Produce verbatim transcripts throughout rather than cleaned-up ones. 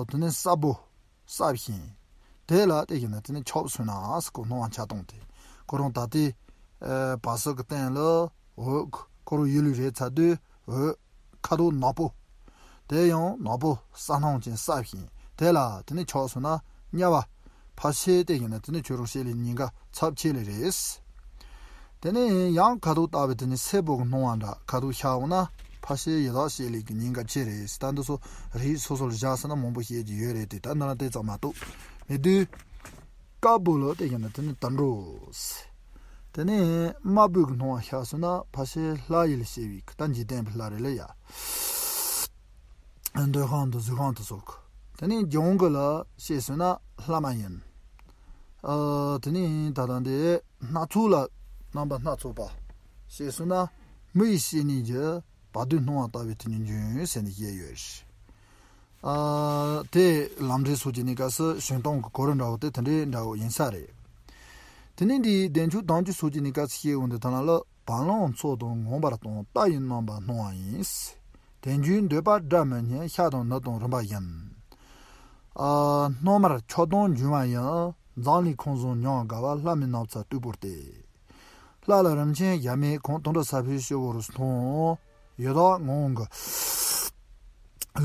དེ་ནི་སྲབ་པོ། སྲབ་ཞིང་། དེ་ལ་དེ་བཞིན་དུ་དེ་ནི་ཆོབ་སོང་ན་ཟེར་གོ་སྣང་བ་འཆར་སྟངས་དེ། ཁོ་རང་ད་ལྟའི་ཨ་བ་སོ་གི་སྟེང་ལ་འོ་ཁོ་རང་ཡུལ་ལུས་རེད་ཚར་དུས་འོ་ཁ་དོག་ནག་པོ། དེ་ཡང་ནག་པོ་སྲ་སྣང་ཅན་སྲབ་ཞིང་། དེ་ལ་དེ་ནི་ཆོབ་སོང་ན་དམྱལ་བ། ཕལ་ཆེར་དེ་བཞིན་དུ་དེ་ནི་ཁྱོད་རང་བཤད་ལས་ཉེན་ཁ་ཚབས་ཆེ་ལེ་རེད། དེ་ནས་ཡང་ཁ་དོག་ལྟ་བུའི་དེ་ནི་སེར་པོ་གི་སྣང་བ་འདྲ་ཁ་དོག་ཤར་འོང་ན་ཕལ་ཆེར་ཡི་དྭགས་བཤད་ལས་ཀྱི་ཉེན་ཁ་ཆེ་རེད། ད་འདི་ཚོ་རིགས་སོ་སོར་བཞག་ཟེར་ན་མང་པོ་བཤད་ཀྱི་ཡོད་རེད་དེ། ད་འདི་ལ་དེ་ཙམ་མ་གཏོགས་མེད་དུས། དཀར་པོ་ལ་དེ་བཞིན་དུ་དེ་ནི་དུད་འགྲོ། དེ་ནས་དམར་པོའི་གི་སྣང་བ་ཤར་སོང་ན་ཕལ་ཆེར་ལྷ་ཡུལ་ཞེས་པའི་ད་འཇིག་རྟེན་པའི་ལྷ་རེད་ལ་ཡ། འདོད་ཁམས་དང་གཟུགས་ཁམས་དང་སོགས། དེ་ནས་ལྗང་གུ་ལ་བཤད་སོང་ན་ལྷ་མ་ཡིན། ཨ་དེ་ནས་ད་ལྟ་འདི་སྣ་ཚོགས་ལ་རྣམ་པ་སྣ་ཚོགས་པ། བཤད་སོང་ན་མི་ཡི་བཤེས་གཉེན་གྱི་བར་དོའི་སྣང་བ་ལྟ་བུའི་དེ་ནས་འབྱུང་ཟེར་ནས་བཤད་ཡོད། ཨ་དེ་ལམ་འབྲས་སོགས་ཀྱི་གནས་སྐབས་སུ་བྱུང་སྟངས་ཀྱི་གོ་རིམ་འདྲ་བོ་དེ་དེ་འདྲའི་འདྲ་བོ་ཡིན་ས་རེད། དེ་ནས་འདིའི་བདེ་མཆོག་དམ་ཆོས་སོགས་ཀྱི་གནས་སྐབས་སུ་བཤད་འོང་དུས་ད་ལ་ལ། བ་ལང་ཚོགས་དང་ངང་པར་ལྟུང་། རྟ་ཡི་རྣམ་པར་སྣང་བ་ཡིན། དལ་འབྱོར་འདོད་པ་དགྲ་མི་གཉེར། ཤ་དང་ནི་དང་རིམ་པ་བཞིན། ཨ་སྣང་མར་ཆགས་སྡང་འབྱུང་བ་ཡིན། མཛངས་ལས་ཁང་བཟང་ཉམས་དགའ་བ། ལྷ་མིན་ནགས་ཚལ་སྟུག་པོར་བལྟས། ལྷ་ལ་རིན་ཆེན་གཞལ་མེད་ཁང་། དུད་འགྲོ་ས་བོན་སྤྱི་བོར་མཐོང་། ཡི་དྭགས་ངང་གི་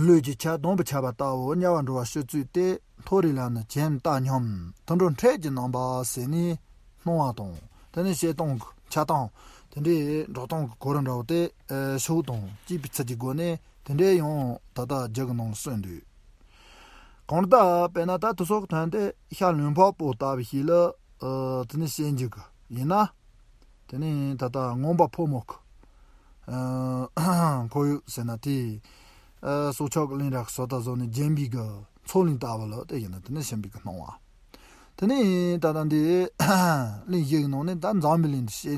ལུས་ཀྱི་ཆ་སྡོང་པོ་ཆགས་པ་ལྟ་བུ། དམྱལ་བ་འགྲོ་བ་སྤྱི་གཙུག་སྟེ། མཐོ་རིས་ལ་ནི་བྱེམ་རྟ་སྙོམས། དུད་འགྲོ་འཕྲལ་གྱི་རྣམ་པ་ཟེར་ནས་སྣང་བ་དང་། དེ་ནས་བཤད་སྟངས་ཀྱི་འཆར་སྟངས། དེ་འདྲའི་འགྲོ་སྟངས་ཀྱི་གོ་རིམ་འདྲ་བོ་དེ་ཨེ་ཕྱོགས་དང་སྐྱེས་པའི་ཚུལ་གྱི་སྒོ་ནས་དེ་འདྲའི་ཡང་ད་ལྟ་རྒྱུད་ཀྱི་ནང་ལ་གསུངས་འདུག་གང་ལྟར་དཔེར་ན་ད་དུ་སོགས་ཐོན་ཏེ་ཤ་ལུས་འཕགས་པོ་ལྟ་བུ་ཞིག་ལ་ཨེ་དེ་ནས་བཤད་འཇུག་གི་ཡིན་ན། དེ་ནས་ད་ལྟ་ངང་པ་ཕོ་མོ་གི་ཨ་ཁོར་ཡུག་ཟེར་ན་དེ། ཨ་སྲོག་ཆགས་ཀྱི་གླིང་རག་སོ་ད་བཟོ་ནས་བརྒྱན་པའི་གི་མཚོ་གླིང་ལྟ་བུ་ལ་དེ་ཡིན་ན་དེ་ནས་ཕྱིན་པའི་གི་སྣང་བ། དེ་ནས་ད་ལྟ་འདི་གླིང་བཞི་གི་ནང་ནས་ད་འཛམ་བུའི་གླིང་དུ་བཤད་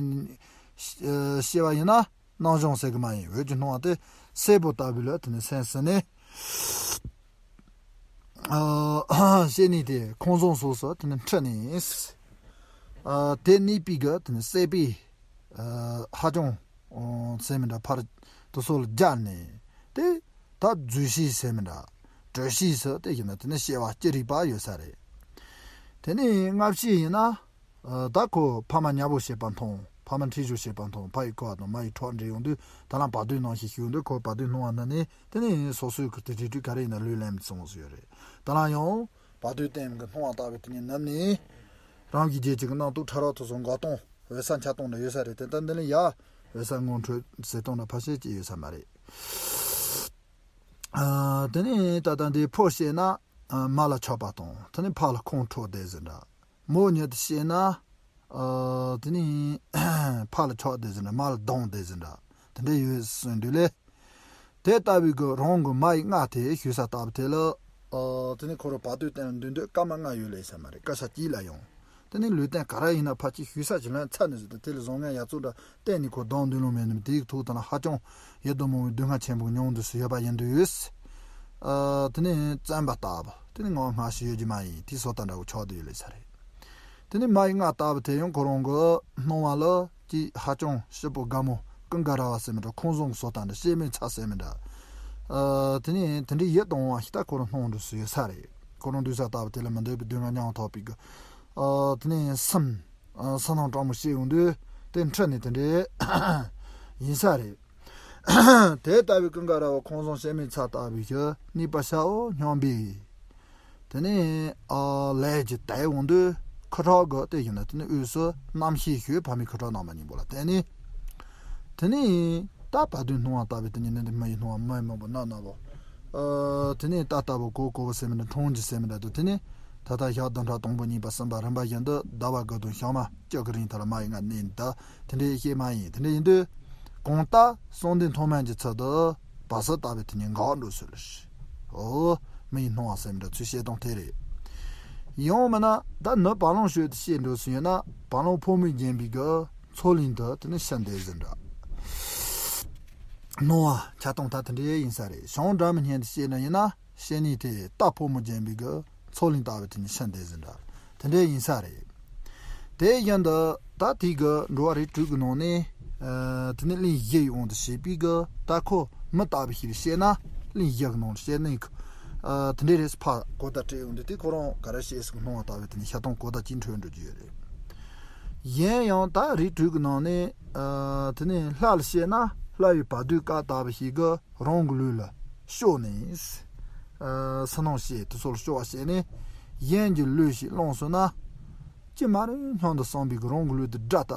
བཤད་པ་ཡིན་ན་སྣང་ལྗང་ཟེར་གི་མ་ཡིན། འོད་ཀྱི་སྣང་བ་དེ་སེར་པོ་ལྟ་བུ་ལ་དེ་ནས་སེམས་ཟིན་ནས། ཨ་བཤད་ནས་དེ་ཁང་བཟང་སོགས་སུ་དེ་ནས་འཁྲིད་ནས། ཨ་དེ་གནས་པའི་གི་དེ་ནས་སྲེད་པའི་ཨ་ཧ་ཅང་ཟེར་མི་འདྲ་ཕར་དུ་སོགས་ལ་སྦྱར་ནས་དེ་ད་རྫུས་ཤིང་ཟེར་མི་འདྲ་དྲོད་ཤིང་ཟེར་དེ་བཞིན་དུ་དེ་ནས་བཤད་པ་ཅི་རིགས་པ་ཡོད་ས་རེད། དེ་ནས་སྔ་ཕྱི་ཡིན་ན། ཨ་ད་ཁོ་ཕ་མ་ཉལ་པོ་བྱེད་པ་མཐོང་། ཕ་མ་འཁྲིད་ཞུགས་བྱེད་པ་མཐོང་། ཕ་ཡི་ཁུ་བ་དང་མ་ཡི་ཁྲག་འདྲེས་ཡོང་དུས་ད་ལམ་བར་དོའི་སྣང་ཤས་ཤིག་ཡོང་དུས་ཁོ་བར་དོའི་སྣང་བ་ནི་ནི་དེ་ནས་སོ་སོའི་ཁུར་དེ་རིགས་དུས་ག་རེ་ཡིན་ན་ལུས་ལེན་སོང་ཟེར་ཡོད་རེད། ད་ལམ་ཡང་བར་དོའི་སྟེང་གི་སྣང་བ་ལྟ་བུ་དེ་ནས་ནམ་ནས་རང་གི་རྒྱལ་གཅིག་གི་རྣམ་རྟོག་ཕྲ་རགས་དུ་སོང་འགག་སྟངས་འོད་གསལ་འཆར་སྟངས་ལ་ཡོད་ས་རེད་དེ། ད་འདི་ལ་ཡ་འོད་གསལ་ངོ་འཕྲོད་ཟེར་སྟངས་ལ་ཕལ་ཆེར་ཅི་ཡོད་ས་མ་རེད། ཨ་དེ་ནས་ད་ལྟ་འདི་ཕོ་བཤད་ན་ཨ་མ་ལ་ཆགས་པ་དང་དེ་ནས་ཕ་ལ་ཁོང་ཁྲོ་བསྡད་ཟིན་འདྲ། མོ་ཉིད་དུ་བཤད་ན། ཨ་དེ་ནི་ཕ་ལ་ཆགས་བསྡད་ཟིན་འདྲ་མ་ལ་སྡང་བསྡད་ཟིན་འདྲ་དེ་འདྲ་ཡོད་གསུངས་འདུག་ལེ། དེ་ལྟ་བུའི་གི་རང་གི་མ་ཡི་རྔ་དེ་ཞུ་ས་ལྟ་བུ་དེ་ལ། ཨ་དེ་ནི་ཁོ་རང་བར་དོའི་སྟེང་ལ་འདུག་འདུག་སྐར་མ་ལྔ་ཡོད་ལེ་ས་མ་རེད། སྐར་ཆ་གཅིག་ལ་ཡང་དེ་ནི་ལུས་རྟེན་ག་ར་ཡིན་ན་ཕལ་ཆེར་ཞུ་ས་ཅིག་ལ་ཚར་ནས་ཟིན་ཏེ་དེ་ལ་བཟང་ངན་ཡ་ཚོ་འདྲ་གཏན་ནས་ཁོ་སྡང་འདུན་ལོང་མེད་ནི་དེའི་ཐོག་དང་ལ་ཧ་ཅང་ཡིད་དུ་མི་འོང་བའི་སྡུག་བསྔལ་ཆེན་པོ་མྱོང་འདུག་ཟེར་ཡོད་པ་ཡིན་དུས། ཨ་དེ་ནས་བཙན་པ་ལྟ་བུ་དེ་ནི་ངག་སྔ་ཕྱི་ཡོད་ཀྱི་མ་ཡིན་དེའི་བཟོ་ལྟ་འདྲ་བོ་ཆགས་བསྡད་ཡོད་ལེ་ས་རེད། དེ་ནི་མ་ཡི་རྔ་ལྟ་བུ་དེ་ཡང་ཁོ་རང་གི་སྣང་བ་ལ་ཅིག་ཧ་ཅང་སྐྱིད་པོ་དགའ་མོ་ཀུན་དགའ་ར་བ་ཟེར་མི་འདྲ་ཁང་བཟང་གི་བཟོ་ལྟ་འདྲ་བཤད་མེད་ཚ་ཟེར་མི་འདྲ། ཨ་དེ་ནི་དེ་འདྲའི་ཡིད་དུ་འོང་བ་ཞིག་ད་ཁོ་རང་སྣང་འགྲོ་སུ་ཡོད་ས་རེད། ཁོ་རང་འདུག་ས་ལྟ་བུ་དེ་ལ་མི་འདོད་པའི་སྡུག་བསྔལ་མྱོང་ཐོག་པའི་གི། ཨ་དེ་ནས་སེམས་ཨ་སེམས་ནང་དྲང་མོ་བཤད་ཡོང་དུས་དེ་འཁྲིད་ནས་དེ་འདྲའི་ཡིན་ས་རེད། དེ་ལྟ་བུའི་ཀུན་དགའ་ར་བ་ཁང་བཟང་བཤད་མེད་ཚ་ལྟ་བུའི་གི་གནས་པ་ཤའོ་སྙོམས་པས། དེ་ནས་ཨ་ལས་ཀྱི་དལ་འོང་དུས་ཁུ་ཁྲག་གི་དེ་བཞིན་དུ་དེ་ནས་དབུས་སུ་རྣམ་ཤེས་ཞུགས་ཕ་མའི་ཁུ་ཁྲག་ནང་མ་སྙིང་པོ་ལ་བརྟེན་ནས། དེ་ནས་ད་བར་དོའི་སྣང་བ་ལྟ་བུའི་དེ་ཉིད་ནི་འདི་མི་ཡི་སྣང་བ་མི་མང་པོ་རྣམ་སྣང་བོ། ཨ་དེ་ནས་ད་ལྟ་བུ་གོ་གོ་བོ་ཟེར་མི་འདྲ་འཕྲང་གྱི་ཟེར་མི་འདྲ་དུ་དེ་ནས་ད་ལྟ་ཞག་བདུན་ཕྲག་དང་པོ་གཉིས་པ་གསུམ་པ་རིམ་པ་བཞིན་དུ་ཟླ་བ་དགུ་དང་ཞག་མ་བཅུ་གི་རིང་ཐོག་ལ་མ་ཡི་ང་གནས་འདི་དེ་འདྲའི་ཤེས་མ་ཡིན། དེ་འདྲ་ཡིན་དུས་གང་ལྟར་གསང་བདེ་མཐོ་དམན་གྱི་ཚུལ་དུ་བ་སི་ལྟ་བུའི་དེ་ཉིད་འགག་འགྲོ་སྲོལ་ལ། ཨོ་མི་ཡི་སྣང་བ་ཟེར་མི་འདྲ་ཚུལ་བཤད་སྟངས་དེ་རེད། ཡང་མིན་ན་ད་ནི་བ་ལང་ཤོད་དུ་བཤད་འགྲོ་སྲོལ་ཡོད་ན་བ་ལང་ཕོ་མོས་བརྒྱན་པའི་གི་མཚོ་གླིང་དུ་དེ་ནི་ཕྱིན་བསྡད་ཟིན་འདྲ། སྣང་བ་འཆར་སྟངས་ད་དེ་འདྲའི་ཡིན་ས་རེད། བྱང་སྒྲ་མི་སྙན་དུ་བཤད་ན་ཡིན་ན་བཤད་ནི་དེ་རྟ་ཕོ་མོ་བརྒྱན་པའི་གི་མཚོ་གླིང་ལྟ་བུ་དེ་ནི་ཕྱིན་བསྡད་ཟིན་འདྲ་དེ་འདྲའི་ཡིན་ས་རེད། དེ་བཞིན་དུ་ད་དེ་གི་འགྲོ་བ་རིགས་དྲུག་གི་ནང་ནས་ཨ་དེ་ནི་གླིང་བཞི་ཡི་དབང་དུ་བྱས་པའི་གི་ད་ཁོ་མི་ལྟ་བུ་ཞིག་བཤད་ན་གླིང་བཞི་གི་ནང་བཤད་ནི་གི་ ཨ་དེ་འདྲས་རེད། ཕར་གོ་བརྡ་སྤྲད་ཡོང་དུས་དེ་ཁོ་རང་ག་རེ་བཤད་ཟེར་གི་སྣང་བ་ལྟ་བུའི་དེ་ནས་ཤ་སྟོང་གོ་བརྡ་གཅིག་འཕྲོད་འགྲོ་རྒྱུ་ཡོད་རེད། གཞན་ཡང་ད་རིགས་དྲུག་གི་ནང་ནས་ཨ་དེ་ནས་ལྷ་ལ་བཤད་ན་ལྷ་ཡི་བར་དོའི་བཀའ་ལྟ་བུ་ཞིག་གི་རང་གི་ལུས་ལ་ཕྱོགས་ནས་ཨ་ཕྱི་ནང་བཤད་དེ་ཚོ་ལ་ཕྱོགས་བཤད་ནས་གཞན་གྱི་ལུས་ཤིག་བླངས་སོང་ན། ཅི་མ་རེད། སྙམ་དུ་བསམ་པའི་གི་རང་གི་ལུས་དེ་དགྲ་ལྟ་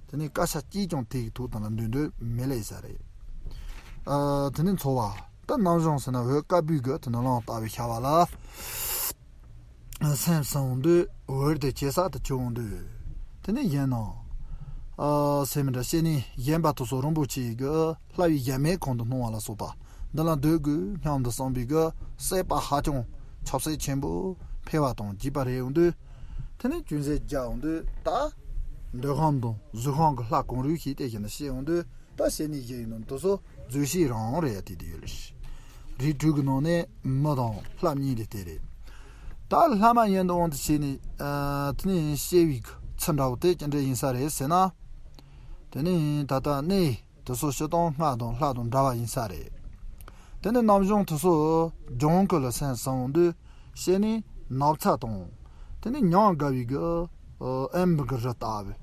དུ། དེ་ནས་བཀའ་ཤག་གཅིག་ཀྱང་དེ་གི་ཐོག་དང་ལ་འདོན་འདོད་མི་ལས་ས་རེད། ཨ་དེ་ནས་འཚོ་བ་ད་ནམ་བྱུང་ཟེར་ན་འོད་དཀར་པོའི་གི་དེ་ནས་ལང་ལྟ་བའི་ཤ་བ་ལ་སེམས་སང་འོང་དུས་འོད་དེ་ཇེ་གསལ་དུ་གྱུར་འོང་དུས། དེ་ནས་གཞན་ནང་ཨ་སེམས་འདྲ་བཤད་ནས་གཞན་པ་དེ་ཚོ་རིན་པོ་ཆེའི་གི་ལྷ་བའི་གཞལ་མེད་ཁང་དུ་སྣང་བ་ལ་སོགས་པ་འདི་ལ་འདོད་དགོས་སྙམ་དུ་བསམ་པའི་གི་སྲེད་པ་ཧ་ཅང་ཁྱབ་ཚད་ཆེན་པོ་འཕེལ་བ་དང་རྒྱས་པ་རེད་འོང་དུས། དེ་ནས་ཅུང་ཟད་རྒྱ་འོང་དུས་ད་འདོད་ཁམས་དང་གཟུགས་ཁམས་ཀྱི་ལྷ་གང་རུང་ཞིག་དེ་བཞིན་དུ་ཤེས་འོང་དུས་ད་ཤེས་ནས་བཞི་ཡིན་ནོ་དེ་ཚོ་རྫུས་ཤིང་རང་རེད་དེ་དེ་ཡོད་ལ། རིགས་དྲུག་གི་ནང་ནས་མི་དང་ལྷ་གཉིས་དེ་དེ་རེད། ད་ལྷ་མ་ཡིན་དུ་འོང་དུ་བྱས་ནས་ཨ་དེ་ནས་ཤེས་པའི་ཚུལ་འདྲ་བོ་དེ་ཅི་འདྲ་ཡིན་ས་རེད་ཟེར་ན། དེ་ནས་ད་ལྟ་གནས་དེ་ཚོ་སྤྱིར་བཏང་སྔགས་དང་ལྷ་དང་འདྲ་བ་ཡིན་ས་རེད། དེ་ནས་ནམ་བྱུང་དེ་ཚོ་ལྗང་ཁུ་ལ་སེམས་བཟང་འོང་དུས་ཤེས་ནས་ནག་ཚ་དང་། དེ་ནས་ཉམས་དགའ་བའི་གི་ཨེམ་གི་རི་ལྟ་བུ།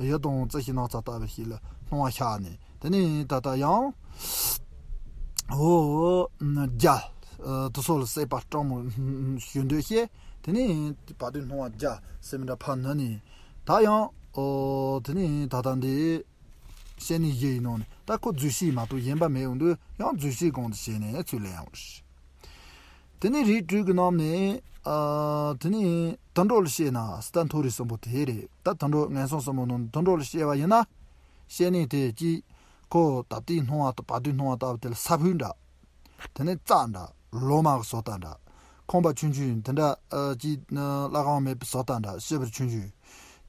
ཡི་དང་རྩི་ཤིང་ནག་ཚ་ལྟ་བུ་ཞིག་ལ་སྣང་བ་ཤར་ནས་དེ་ནས་ད་ལྟ་ཡང་འོ་རྒྱ་དེ་ཚོ་ལ་སྲེད་པ་སྤྲང་མོ་ཞུ་འདོད་ཤེས། དེ་ནས་བར་དོའི་སྣང་བ་རྒྱ་སེམས་འདྲ་ཕར་ནུ་ནས་ད་ཡང་འོ་དེ་ནས་ད་ལྟ་འདི། ཤེས་ནས་བཞི་ཡི་ནང་ནས་ད་ཁོ་རྫུས་ཤིང་མ་གཏོགས་གཞན་པ་མེད་འོང་དུས་ཡང་རྫུས་ཤིང་གང་དུ་བྱས་ནས་ཚུར་ལེན་ཡོང་རེད། དེ་ནས་རིགས་དྲུག་གི་ནང་ནས་ཨ་དེ་ནས་དུད་འགྲོ་ལ་བཤད་ན་སི་ཏན་མཐོ་རིས་གསུམ་པོ་དེ་རེད། ད་དུད་འགྲོ་ངན་སོང་གསུམ་པོ་ནང་དུད་འགྲོ་ལ་བཤད་པ་ཡིན་ན། བཤད་ནས་དེ་གཅིག་ཁོ་ད་ལྟའི་སྣང་བ་དང་བར་དོའི་སྣང་བ་ལྟ་བུ་དེ་ལ་ས་བོན་འདྲ། དེ་ནས་རྩྭ་འདྲ་ལོ་མ་གི་བཟོ་ལྟ་འདྲ། ཁང་པ་ཆུང་ཆུང་དེ་འདྲ་ཨ་ཅིག་བླ་གང་མེད་པའི་བཟོ་ལྟ་འདྲ་ཞིབ་པར་ཆུང་ཆུང་།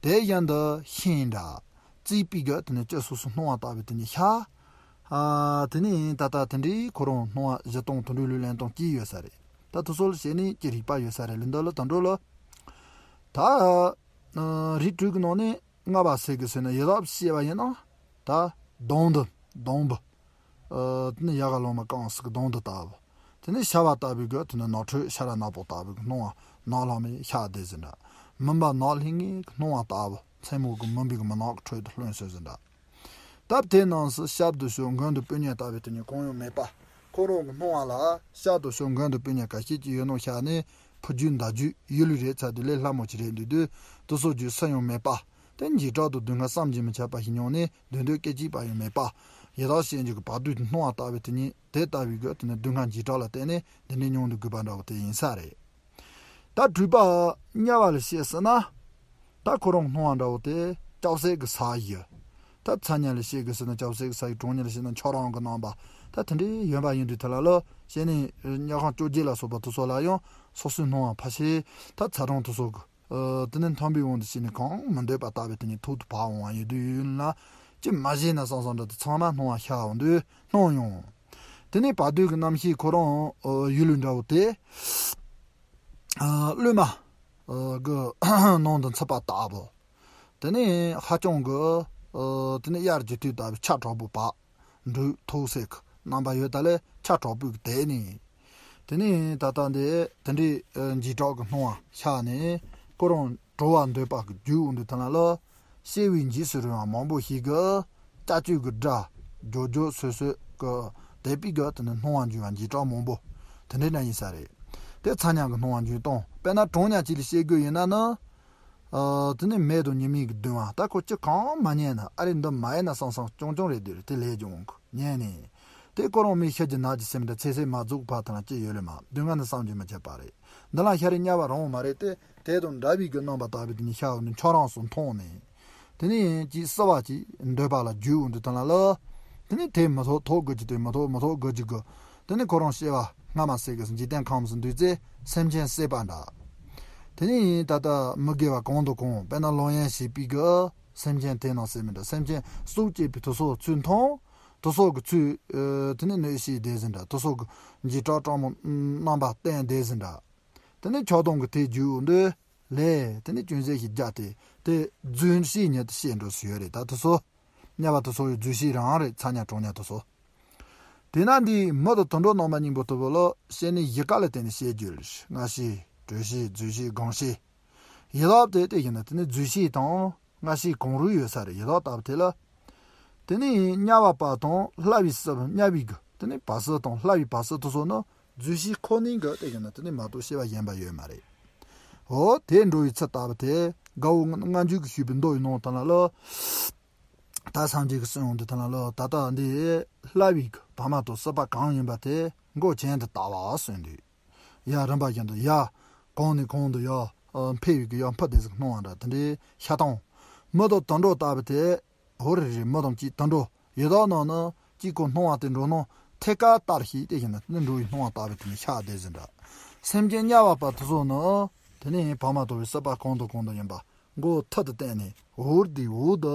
དེ་བཞིན་དུ་ཤིང་འདྲ། རྩིག་པའི་གི་དེ་ནས་ལྕི་སོ་སོ་སྣང་བ་ལྟ་བུའི་དེ་ནས་ཤ། ཨ་དེ་ནས་ད་ལྟ་དེ་འདྲའི་ཁོ་རང་སྣང་བ་བཞི་སྟོང་དུད་འགྲོའི་ལུས་ལེན་སྟངས་ཀྱི་ཡོད་ས་རེད། ད་དེ་ཚོ་ལ་བྱས་ནས་ཀྱི་རིག་པ་ཡོད་ས་རེད་ལ་འདི་ལ་དུད་འགྲོ་ལ། ད་ཨ་རིགས་དྲུག་གི་ནང་ནས་ལྔ་པ་ཟེར་གི་ཟེར་ན་ཡི་དྭགས་བཤད་པ་ཡིན་ན་ད་སྡོང་དུ་སྡོང་བུ། ཨ་དེ་ནས་ཡལ་ག་ལོ་མ་གང་ཟེར་གི་སྡོང་དུ་ལྟ་བུ། དེ་ནས་ཤ་བ་ལྟ་བུའི་གི་དེ་ནས་ནགས་ཁྲོད་ཤ་ར་ནག་པོ་ལྟ་བུའི་གི་སྣང་བ་ནག་ལྷམ་མེ་ཤ་དེ་ཟེར་འདྲ། མུན་པ་ནག་ལྷིང་ངེ་གི་སྣང་བ་ལྟ་བུ་མཚན་མོ་གི་མུན་པའི་གི་མུན་ནག་གི་ཁྲོད་དུ་ལྷུང་སོང་ཟེར་འདྲ། སྟབས་དེ་ནང་སུ་ཤར་དུ་ཤོག་མགོན་དུ་སྤུན་ཉེ་ལྟ་བུའི་དེ་ཉིད་གང་ཡང་མེད་པ། ཁོ་རང་གི་སྣང་བ་ལ་ཤར་དུ་ཤོག་མགོན་དུ་སྤུན་ཉེ་ག་ཤེད་ཀྱི་ཡོད་ནོ་ཤར་ནས་ཕུ་རྒྱུད་མདའ་རྒྱུད་ཡུལ་ལུས་རེད་ཚར་དུས་ལས་སླ་མོ་ཅིག་རེད་འདུག་དུས་དུ་སོ་རྒྱུད་སུ་ཡང་མེད་པ། དེ་འཇིགས་སྐྲག་དང་སྡུག་བསྔལ་བསམ་གྱིས་མི་ཁྱབ་པ་ཞིག་མྱོང་ནས་འདོད་འདོད་སྐད་ཅིག་པ་ཡང་མེད་པ། ཡི་དྭགས་ཤེས་འཇུག་གི་བར་དོའི་སྣང་བ་ལྟ་བུའི་དེ་ཉིད་དེ་ལྟ་བུའི་གི་དེ་ནི་སྡུག་བསྔལ་འཇིགས་སྐྲག་ལ་བརྟེན་ནས་འདི་འདྲའི་མྱོང་དུ་དགོས་པ་འདྲ་བོ་དེ་ཡིན་ས་རེད། ད་དྲུག་པ་དམྱལ་བ་ལ་བཤད་ཟེར་ན། ད་ཁོ་རང་སྣང་བ་འདྲ་བོ་དེ་ལྕགས་སྲེག་གི་ས་བཞི། ད་ཚ་དམྱལ་ལ་བཤད་དགོས་ཟེར་ན་ལྕགས་སྲེག་གི་ས་བཞི། གྲང་དམྱལ་ལ་བཤད་ན་ཁྱོད་རང་གི་རྣམ་པ། ད་དེ་འདྲའི་ཡོད་པ་ཡིན་དུས་དེ་ལ་ལོ་བཤད་ནས་དམྱལ་ཁམས་བཅོ་བརྒྱད་ལ་སོགས་པ་དེ་ཚོ་ལ་ཡང་སོ་སོའི་སྣང་བ་ཕལ་ཆེར་ད་ཚ་གྲང་དེ་ཚོ་གི་ཨ་དེ་ནས་མཐོན་པོའི་དབང་དུ་བྱས་ནས་གང་མི་འདོད་པ་ལྟ་བུའི་དེ་ཉིད་ཐོག་ཏུ་བབས་འོང་བ་ཡིན་དུས་ཡིན་ལ། ཅི་མ་བྱས་ན་བསམ་བསམ་འདྲ་དེ་ཚང་མ་སྣང་བ་ཤར་འོང་དུས་སྣང་ཡོང་། དེ་ནས་བར་དོའི་གི་རྣམ་ཤེས་ཁོ་རང་ཨ་ཡུལ་ལུས་འདྲ་བོ་དེ། ཨ་གློད་མ་ཨ་གི་ནང་དུ་ཚུད་པ་ལྟ་བུ། དེ་ནས་ཧ་ཅང་གི་ཨ་དེ་ནས་དབྱར་གྱི་དུས་ལྟ་བུའི་ཆར་དྲག་པོ་བབས། འབྲུག་ཐོག་སེར་གི་རྣམ་པ་ཡོད་ད་ལས་ཆར་དྲག་པོའི་གི་དེ་ནས། དེ་ནས་ད་ལྟ་འདི་དེ་འདྲའི་ཨ་འཇིགས་སྐྲག་གི་སྣང་བ་ཤར་ནས་ཁོ་རང་གྲོལ་བར་འདོད་པ་གི་རྒྱུ་འོང་དུས་ཐ་ན་ལ། སྐྱེ་བའི་འཇིགས་སུ་རུང་བ་མང་པོ་ཞིག་གི་ལྕགས་ཀྱུ་གི་སྒྲ་རྒྱོ་རྒྱོ་སོད་སོད་ཀྱི་དད་པའི་གི་དེ་ནི་སྣང་བ་འགྱུར་བ་འཇིགས་སྐྲག་མང་པོ་དེ་འདྲའི་འདྲ་ཡིན་ས་རེད། དེ་ཚ་དམྱལ་གི་སྣང་བ་འགྱུར་སྟངས། དཔེར་ན་གྲང་དམྱལ་ཅིག་ལ་བཤད་དགོས་ཡིན་ན་ནི། ཨ་དེ་ནི་མེ་དང་ཉི་མའི་གི་གདུང་བ། ད་ཁོ་ཅི་གང་མ་ཉན་ན་ཨ་རེ་འདི་མ་ཡིན་ན་བསམ་བསམ་ཅུང་ཅུང་རེད་འདུག་རེད། དེ་ལས་ཀྱང་འོང་གི་ཉན་ནས། དེ་ཁོ་རང་མི་ཤི་རྒྱུ་ན་རྒྱུ་སེམས་འདྲ་ཚེ་ཚད་མ་རྫོགས་བར་དུ་ན་ཅི་ཡོད་ལེ་མ་སྡུག་བསྔལ་ནི་བསམ་གྱིས་མི་ཁྱབ་པ་རེད། འདི་ལ་ཤ་རི་དམྱལ་བ་རང་མ་རེད་དེ། དེ་དང་འདྲ་བའི་གི་རྣམ་པ་ལྟ་བུའི་དེ་ཉིད་ཤར་བ་ནི་ཁྱོད་རང་སུ་མཐོང་ནས། དེ་ནས་ཅིག་བསིལ་བ་ཅིག་འདོད་པ་ལ་རྒྱུ་འོང་དུས་དེ་ལ་ལ། དེ་ནས་དེ་མི་ཐོག་ཐོག་དགོས་ཀྱི་དེ་མི་ཐོག་མི་ཐོག་དགོས་ཀྱི་དགོས། དེ་ནས་ཁོ་རང་སྐྱེ་བ་སྔ་མ་ཟེར་གི་འཇིག་རྟེན་ཁམས་སུ་འདུས་ཚེ་སེམས་ཅན་བསད་པ་འདྲ། དེ་ནས་ད་ལྟ་མི་དགེ་བ་གང་དང་གང་དཔེར་ན་ལོག་གཡེམ་བྱས་པའི་གི་སེམས་ཅན་དེ་ནང་སེམས་མི་འདྲ་སེམས་ཅན་སྲོག་བཅད་པའི་དུས་སོ་ཚུན་མཐོང་། དེ་ཚོ་གི་ཚུལ། ཨ་དེ་ནི་གནོད་བྱེད་དེ་ཟིན་འདྲ། དེ་ཚོ་གི་འཇིགས་སྐྲག་སྤྲང་མོ་རྣམ་པ་བསྟན་དེ་ཟིན་འདྲ། དེ་ནི་ཆགས་སྡང་གི་དེ་རྒྱུ་འདི་ལས་དེ་ནི་ཅུང་ཟད་ཞིག་རྒྱ་དེ་དེ་རྫུན་བཤད་ཉིད་དུ་བཤད་འགྲོ་སུ་ཡོད་རེད། ད་དེ་ཚོ་དམྱལ་བ་དེ་ཚོ་ཡི་རྫུན་བཤད་རང་རེད། ཚ་དམྱལ་གྲང་དམྱལ་དེ་ཚོ། དེས་ན་འདིའི་མི་དང་དུད་འགྲོ་རྣམ་པ་གཉིས་པོ་དེ་བོ་ལ་བཤད་ནི་བཞི་ཀ་ལ་བརྟེན་ནས་བཤད་རྒྱུ་རེད། སྔ་ཕྱི་དྲོ་ཕྱི་རྫུས་ཕྱི་གོང་ཕྱི། ཡི་དྭགས་དེ་དེ་བཞིན་དུ་དེ་ནི་རྫུས་ཕྱི་དང་སྔ་ཕྱི་གང་རུང་ཡོད་ས་རེད། ཡི་དྭགས་ལྟ་བུ་དེ་ལ། དེ་ནི་དམྱལ་བ་པ་དང་བསླབ་པའི་སྲིད་པ། དམྱལ་བའི་གི་དེ་ནི་བར་སྲིད་དང་བསླབ་པའི་བར་སྲིད་དེ་ཚོ་ནི་རྫུས་ཕྱི་ཁོ་ནའི་གི་དེ་བཞིན་དུ་དེ་ནི་མ་གཏོགས་སྐྱེ་བ་གཞན་པ་ཡོད་མ་རེད། འོ་དེ་འགྲོ་བའི་ཚུལ་ལྟ་བུ་དེ་དགའ་བོ་སྔ་འགྱུར་གྱི་ཞུས་པའི་མདོ་ཡི་ནང་དེ་ན་ལ། ད་སངས་རྒྱས་ཀྱི་གསུང་ཡོང་དུས་དེ་ན་ལ་ད་ལྟ་འདི་བསླབ་པའི་གི་བར་མ་དང་སྲིད་པ་གང་ཡིན་པ་དེ་མགོ་ཅན་དུ་ལྟ་བ་གསུངས་དུས། ཡ་རིམ་པ་བཞིན་དུ་ཡ། གང་ནས་གང་དུ་ཡ། འཕེལ་བའི་གི་ཡ་འཕེལ་དེ་ཟིག་སྣང་བ་འདྲ་དེ་འདྲའི་ཤ་སྟོང་། མི་དང་དུད་འགྲོ་ལྟ་བུ་དེ། འོ་རེ་རེ་མི་དང་གཅིག་དུད་འགྲོ་ཡི་དྭགས་རྣམས་ནི་གཅིག་གོ་སྣང་བ་དེ་འགྲོ་སྣང་ཐད་ཀར་ལྟར་ཤེས་དེ་བཞིན་དུ་འགྲོ་བའི་སྣང་བ་ལྟ་བུ་དེ་ནི་ཤ་དེ་ཟིག་འདྲ། སེམས་ཅན་དམྱལ་བ་པ་དེ་ཚོ་ནི་དེ་ནི་བར་མ་དོར་བའི་སྲིད་པ་གང་དང་གང་དུ་ཡིན་པ། མགོ་ཐད་དུ་བསྟན་ནས་འུར་དེ་འུར་དུ་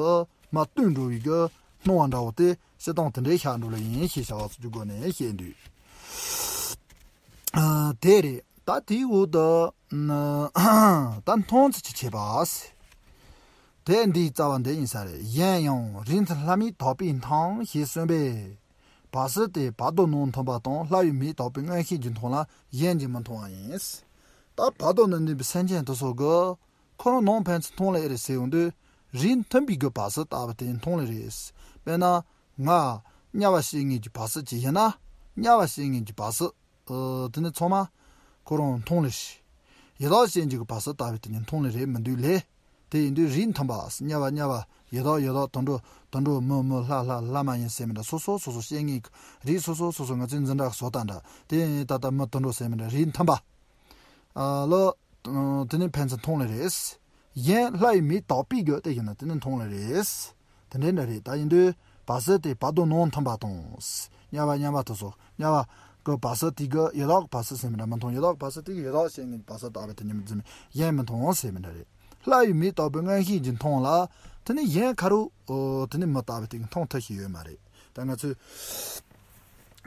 མ་བཏུད་འགྲོ་བའི་གི་སྣང་བ་འདྲ་བོ་དེ་སྤྱིར་བཏང་དེ་འདྲའི་ཤར་འགྲོ་ལེ་ཡིན་ཞེས་བྱ་བ་ཚོ་གི་སྒོ་ནས་བཤད་འདུག་ཨ། དེ་རེད། ད་དེའི་འོག་ཏུ་ད་མཐོང་ཚུལ་གྱི་ཁྱད་པར། དེ་འདིའི་རྩ་བ་འདི་ཡིན་ས་རེད། གཞན་ཡང་རིགས་མཐུན་ལྷ་མིན་དག་པས་མཐོང་ཞེས་གསུངས་པས། བར་སྲིད་དེ་བར་དོ་ནང་མཐུན་པ་དང་ལྷ་ཡི་མིག་དག་པའི་མངོན་ཤེས་ཀྱིས་མཐོང་ལ་གཞན་གྱིས་མི་མཐོང་བ་ཡིན། ད་བར་དོ་ནང་འདུས་པའི་སེམས་ཅན་དེ་ཚོ་གི་ཁོ་རང་ནང་ཕན་ཚུན་མཐོང་ལེ་རེད་ཟེར་ཡོང་དུས། རིགས་མཐུན་པའི་གི་བར་སྲིད་ལྟ་བུ་དེ་མཐོང་ལེ་རེད། དཔེར་ན། ང་དམྱལ་བ་སྐྱེ་ངེས་ཀྱི་བར་སྲིད་ཅིག་ཡིན་ན། དམྱལ་བ་སྐྱེ་ངེས་ཀྱི་བར་སྲིད། ཨ། དེ་ནི་ཚང་མ་ཁོ་རང་མཐོང་ལེ་རེད། ཡི་དྭགས་སྐྱེ་འཇིག་གི་བར་སྲིད་ལྟ་བུ་དེ་ནི་མཐོང་ལེ་རེད་མི་འདུག་ལེ། དེ་ཡིན་དུས་རིགས་མཐུན་པ། དམྱལ་བ་དམྱལ་བ། ཡི་དྭགས་ཡི་དྭགས། དུད་འགྲོ་དུད་འགྲོ། མི་མི། ལྷ་ལྷ། ལྷ་མ་ཡིན་ཟེར་མི་འདྲ། སོ་སོ་སོ་སོ་སྐྱེ་ངེས་ཀྱི་རིགས་སོ་སོ་སོ་སོ། ང་ཚོའི་འཛིན་གྲྭ་གི་བཟོ་ལྟ་འདྲ། དེ་ཡིན་ད་ལྟ་མི་དུད་འགྲོ་ཟེར་མི་འདྲ། རིགས་མཐུན་པ། ཨ་ལོ། དེ་ནི་ཕན་ཚུན་མཐོང་ལེ་རེད། གཞན་ལྷ་ཡི་མིག་དག་པའི་གི་དེ་བཞིན་དུ་དེ་ནི་མཐོང་ལེ་རེད། དེ་འདྲའི་འདྲ་རེད། ད་ཡིན་དུས་བར་སྲིད་དེ་བར་དོ་ནང་མཐུན་པ་དང་། དམྱལ་བ་དམྱལ་བ་དེ་ཚོ། དམྱལ་བ་གི་བར་སྲིད་དེ་གི་ཡི་དྭགས་ཀྱི་བར་སྲིད་ཟེར་མི་འདྲ་མི་མཐོང་། ཡི་དྭགས་ཀྱི་བར་སྲིད་དེ་གི་ཡི་དྭགས་སྐྱེ་ངེས་ཀྱི་བར་སྲིད་ལྟ་བུ་དེ་ཉིད་འཛིན་མི་གཞན་མི་མཐོང་ཟེར་མི་འདྲ་རེད། ལྷ་ཡི་མིག་དག་པའི་མངོན་ཤེས་ཀྱིས་མཐོང་ལ། དེ་ནི་གཞན་ཁ་རུ། ཨོ། དེ་ནི་མི་ལྟ་བུ་དེ་གི་མཐོང་ཐུབ་ཤེས་ཡོད་མ་རེད། ད་ང་ཚོས།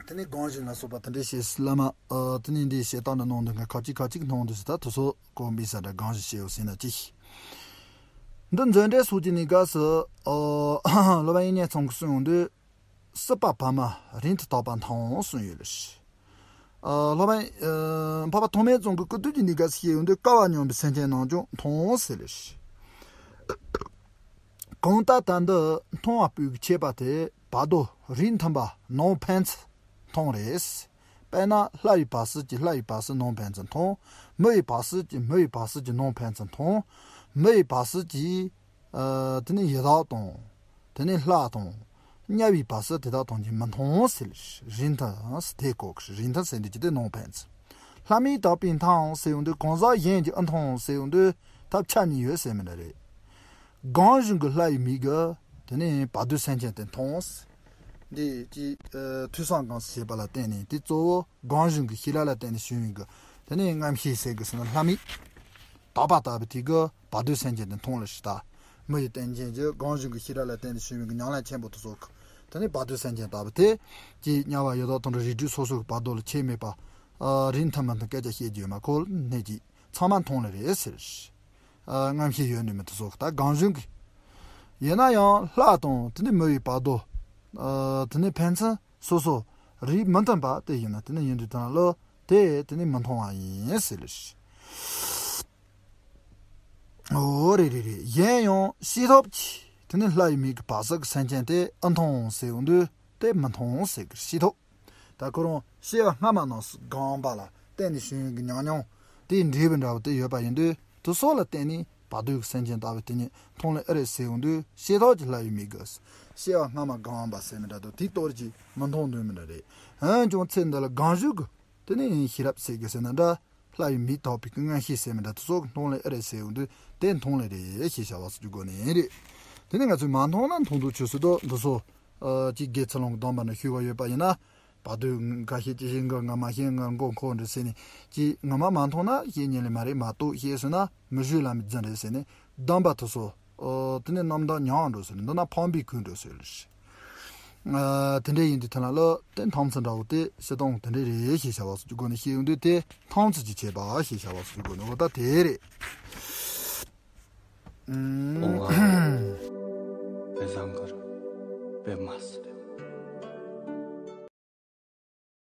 དེ་ནས་སྒང་ཞིག་ལ་སོགས་པ་དེ་འདྲའི་བཤད་སྲིད་ལ་མ། ཨ། དེ་ནས་འདི་བཤད་སྟངས་འདི་ནང་དུ་ང་ཁ་ཅིག་ཁ་ཅིག་སྣང་དུ་ཟེར། ད་དེ་ཚོ་གོ་མི་ས་འདྲ་སྒང་ཞིག་བཤད་ཡོད་ཟེར་ན་ཅི། འདི་འཛིན་གྲྭའི་སོགས་ཀྱི་གནས་སྐབས་སུ། ཨ། སློབ་དཔོན་དབྱིག་གཉེན་ཚང་གིས་གསུངས་ཡོང་དུས། སྲིད་པ་བར་མ་རིགས་མཐུན་དག་པ་མཐོང་གསུངས་ཡོད་ལ། ཨ། སློབ་དཔོན། ཨ། འཕགས་པ་ཐོགས་མེད་ཚང་གིས་སྐུ་དུས་ཀྱི་གནས་སྐབས་སུ་བཤད་ཡོང་དུས་སྐལ་བ་མཉམ་པའི་སེམས་ཅན་རྣམས་ཀྱང་མཐོང་ཟེར་ལ། གང་ལྟར་ད་འདི་མཐོང་བ་པོའི་ཁྱད་པར་དེ་བར་དོ་རིགས་མཐུན་པ་ནང་ཕན་ཚུན་མཐོང་རེད། དཔེར་ན་ལྷ་ཡི་བར་སྲིད་ཀྱི་ལྷ་ཡི་བར་སྲིད་ནང་ཕན་ཚུན་མཐོང་། མི་ཡི་བར་སྲིད་ཀྱི་མི་ཡི་བར་སྲིད་ཀྱི་ནང་ཕན་ཚུན་མཐོང་། མི་ཡི་བར་སྲིད་ཀྱི། ཨ། དེ་ནི་ཡི་དྭགས་དང་། དེ་ནི་ལྷ་དང་། དམྱལ་བའི་བར་སྲིད་དེ་དག་དང་གཉིས་མི་མཐོང་ཟེར། རིགས་མཐུན་ཟེར་དེ་གོ་གི། རིགས་མཐུན་ཟེར་འདི་ཅི་སྟེ་ནང་ཕན་ཚུན། ལྷ་མིན་དག་པས་མཐོང་ཟེར་ཡོང་དུས་གང་ཟག་གཞན་གྱིས་ཨེ་མཐོང་ཟེར་ཡོང་དུས་ཐབས་ཆ་གཉིས་ཡོད་ཟེར་མི་འདྲ་རེད། སྒང་གཞུང་གི་ལྷ་ཡི་མིག་གིས་དེ་ནས་བར་དོའི་སེམས་ཅན་དེ་མཐོང་། འདི་ཅི། ཨ། ཐོས་བསམ་གང་བྱེད་པ་ལ་བརྟེན་ནས་དེ་གཙོ་བོ་སྒང་གཞུང་གི་ཤེས་རབ་ལ་བརྟེན་ནས་བྱུང་བའི་གི། དེ་ནས་རྔམ་ཤེས་ཟེར་གི་ཟེར་ན་ལྷ་མིན་དག་པ་ལྟ་བུ་དེ་གིས་བར་དོའི་སེམས་ཅན་དེ་མཐོང་ལ་ཞིག་ལྟ། མི་ཡི་རྟེན་ཅན་གྱི་སྒང་གཞུང་གི་ཤེས་རབ་ལ་བརྟེན་ནས་བྱུང་བའི་གི་ཉམས་ལེན་ཆེན་པོ་དེ་ཚོ་གིས་དེ་ནས་བར་དོའི་སེམས་ཅན་ལྟ་བུ་དེ། ཅི་དམྱལ་བ་ཡི་དྭགས་དུད་འགྲོ་རིགས་དྲུག་སོ་སོ་གི་བར་དོ་ལ་ཁྱད་མེད་པ། ཨ། རིགས་མཐུན་མི་མཐུན་སྐད་ཆ་བཤད་རྒྱུ་ཡོད་མ། ཁོ་ནས་ཀྱི་ཚང་མ་མཐོང་ལེ་རེད་ཟེར། ཨ། རྔམ་ཤེས་ཡོད་ནུས་མེད་དེ་ཚོ་གིས་ད་སྒང་གཞུང་གི། ཡིན་ན་ཡང་ལྷ་དང་དེ་ནས་མི་ཡི་བར་དོ། ཨ། དེ་ནས་ཕན་ཚུན་སོ་སོ་རིགས་མི་མཐུན་པ་དེ་ཡིན་ན་དེ་ནས་ཡིན་དུས་དང་ལོ་དེ་དེ་ནས་མི་མཐོང་བ་ཡིན་ཟེར་ལེ། འོ་རེད་རེད་རེད། གཞན་ཡང་ཤེས་ཐོབ་ཀྱིས་དེ་ནས་ལྷ་ཡི་མིག་གིས་བར་སྲིད་ཀྱི་སེམས་ཅན་དེ་ཨེ་མཐོང་ཟེར་ཡོང་དུས་དེ་མི་མཐོང་ཟེར་གི། ཤེས་ཐོབ། ད་ཁོ་རང་སྐྱེ་བ་སྔ་མ་རྣམས་སུ་སྒོམ་པ་ལ་བརྟེན་ནས་བྱུང་བའི་ཉམས་མྱོང་དེའི་འབྲས་བུ་འདྲ་བོ་དེ་ཡོད་པ་ཡིན་དུས་དེ་ཚོ་ལ་བརྟེན་ནས་བར་དོའི་སེམས་ཅན་ལྟ་བུ་དེ་ཉིད་མཐོང་ལེ་ཨེ་རེད་ཟེར་ཡོང་དུས་ཤེས་ཐོབ་ཀྱིས་ལྷ་ཡི་མིག་གིས་སྐྱེ་བ་སྔ་མ་སྒོམ་པ་ཟེར་མི་འདྲ་དང་དེའི་སྟོར་གྱིས་མི་མཐོང་དོན་མི་འདྲ་རེད། འོན་ཀྱང་ཚེ་འདི་ལ་སྒང་གཞུང་གི་དེ་ནས་ཤེས་རབ་ཟེར་གི་ཟེར་ན་འདྲ། ལྷ་ཡི་མིག་དག་པའི་མངོན་ཤེས་ཟེར་མི་འདྲ་དེ་ཚོ་གིས་མཐོང་ལེ་ཨེ་རེད་ཟེར་ཡོང་དུས་དེ་མཐོང་ལེ་རེད་ཞེས་བྱ་བ་སོགས་ཀྱི་སྒོ་ནས་རེད། དེ་ནས་ང་ཚོས་མ་མཐོང་ན་མཐོང་འདོད་ཆོས་སུ་དོ་འདི་ཚོ། ཨ། ཅིག་དགེ་ཚུལ་སློང་གི་སྡོམ་པ་ནས་ཞུས་པ་ཡོད་པ་ཡིན་ན། བར་དོའི་འགའ་ཤས་ཀྱིས་ཤེས་འགའ་ང་མ་ཤེས། ང་མགོ་འཁོར་འདྲ་ཟེར་ནས་ཅིག་ངོ་མ་མ་མཐོང་ན་ཤེས་ཉན་ལེ་མ་རེད། མ་གཏོགས་ཤེས་སོང་ན་མི་ཞུ་ལ་མི་འཛིན་རེད་ཟེར་ནས་སྡོམ་པ་དེ་ཚོ། ཨོ། དེ་ནས་རྣམ་དག་མྱང་འགྲོ་ཟེར་ནས་འདི་ན་ཕངས་པའི་གོས་འགྲོ་ཟེར་ལེ། ཨ། དེ་འདྲ་ཡིན་དུས་དེ་ན་ལ་དེ་མཐོང་ཚུལ་འདྲ་བོ་དེ་སྤྱིར་བཏང་དེ་འདྲ་རེད་ཞེས་བྱ་བ་སོགས་ཀྱི་སྒོ་ནས་བཤད་ཡོང་དུས་དེ་མཐོང་ཚུལ་གྱི་ཁྱད་པར་ཞེས་བྱ་བ་སོགས་ཀྱི་སྒོ་ནས་འོ་ད་དེ་རེད། ཨུམ། ཨོ་ཨ། དཔེ་བཟང་གི་རེད། དཔེ་མ་སྲིད།